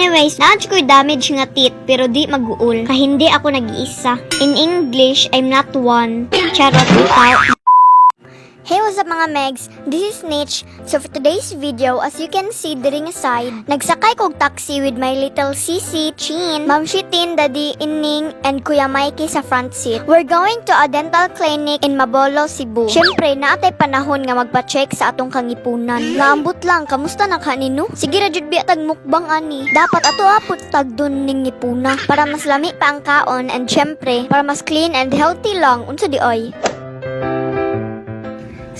Anyways, naa ko'y damage nga teeth pero di mag-uol. Kahindi ako nag-iisa. In English, I'm not one. Charot, bitaw. Hey, what's up, mga Megs? This is Nitch. So for today's video, as you can see diri nga side, nagsakay kog taxi with my little Sisi, Chin, Ma'am Shitin, Daddy Ining, and Kuya Mikey sa front seat. We're going to a dental clinic in Mabolo, Cebu. Syempre, naa tay panahon nga magpa-check sa atong kangipunan. Naambot lang, kamusta na ka nino? Sige ra jud biya tag mukbang ani. Dapat ato apot tag dun ning ngipuna para mas lami pa ang kaon and syempre, para mas clean and healthy lang. Unsa di ay?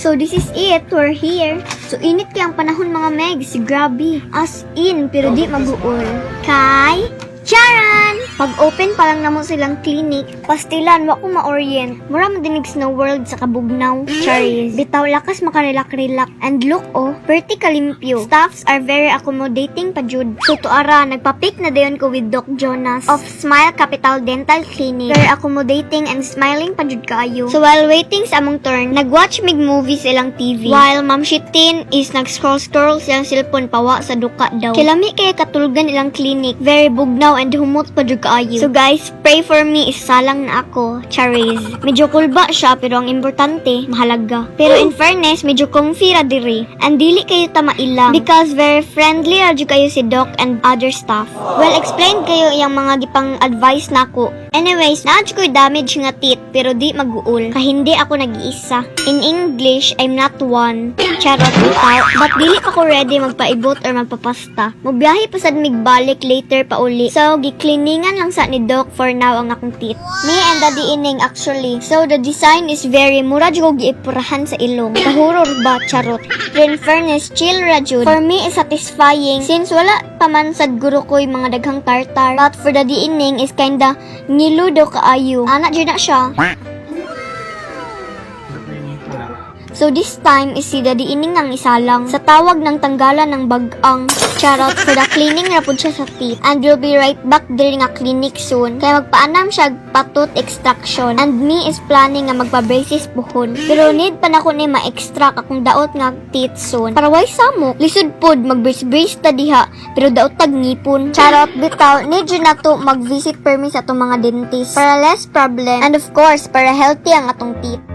So this is it, we're here. So init kay ang panahon, mga Megs, grabe. As in, pero di mag-uol. Kay Charan! Pag-open pa lang namo silang clinic, pastilan, wa ko ma-orient. Mura man dinig Snow World sa kabugnaw. Charis. Bitaw lakas makarelak-relak. And look oh, pretty kalimpyo. Staffs are very accommodating pa jud. So tuara, nagpa-pic na dayon ko with Doc Jonas of Smile Capital Dental Clinic. Very accommodating and smiling pa jud kaayo. So while waiting sa among turn, nag-watch mig movie sa ilang TV. While Ma'am Shitin is nag-scroll-scroll siyang cellphone pawa sa duka daw. Kilami kay katulgan ilang clinic. Very bugnaw and humot pa jud kaayo. So guys, pray for me, isalang na ako. Charis. Medyo kulba siya pero ang importante, mahalaga. Pero in fairness, medyo comfy ra diri. And dili kayo ta mailang because very friendly ra jud kayo si doc and other staff. Well explained kayo iyang mga gipang advice nako. Anyways, naa ko'y damage nga teeth pero di mag-uol. Kahindi ako nag-iisa. In English, I'm not one. Charot, bitaw. But dili pa ko ready magpaibot or magpapasta. Mubiyahe pa sad mig balik later pa uli. So, gikliningan lang sa ni Doc for now ang akong teeth. Me and Daddy Ining actually. So, the design is very mura jud ko giipurahan sa ilong. Kahuror ba, charot. Pero in fairness, chill ra jud. For me, is satisfying since wala pa man sad guro ko'y mga daghang tartar. But for Daddy Ining is kinda ngilo daw kaayo. Ana jud na siya. So this time is si Daddy Ining ang isalang sa tawag ng tanggalan ng bagang. Charot, for the cleaning ra pud siya sa teeth. And we'll be right back diri nga clinic soon. Kaya magpaanam siya pa-tooth extraction. And me is planning nga magpa-braces puhon. Pero need pa nako ni ma-extract akong daot nga teeth soon. Para way samok. Lisod pod mag-brace-brace ta diha pero daot tag ngipon. Charot, bitaw, need jud na to mag-visit permi sa atong mga dentist. Para less problem. And of course, para healthy ang atong teeth.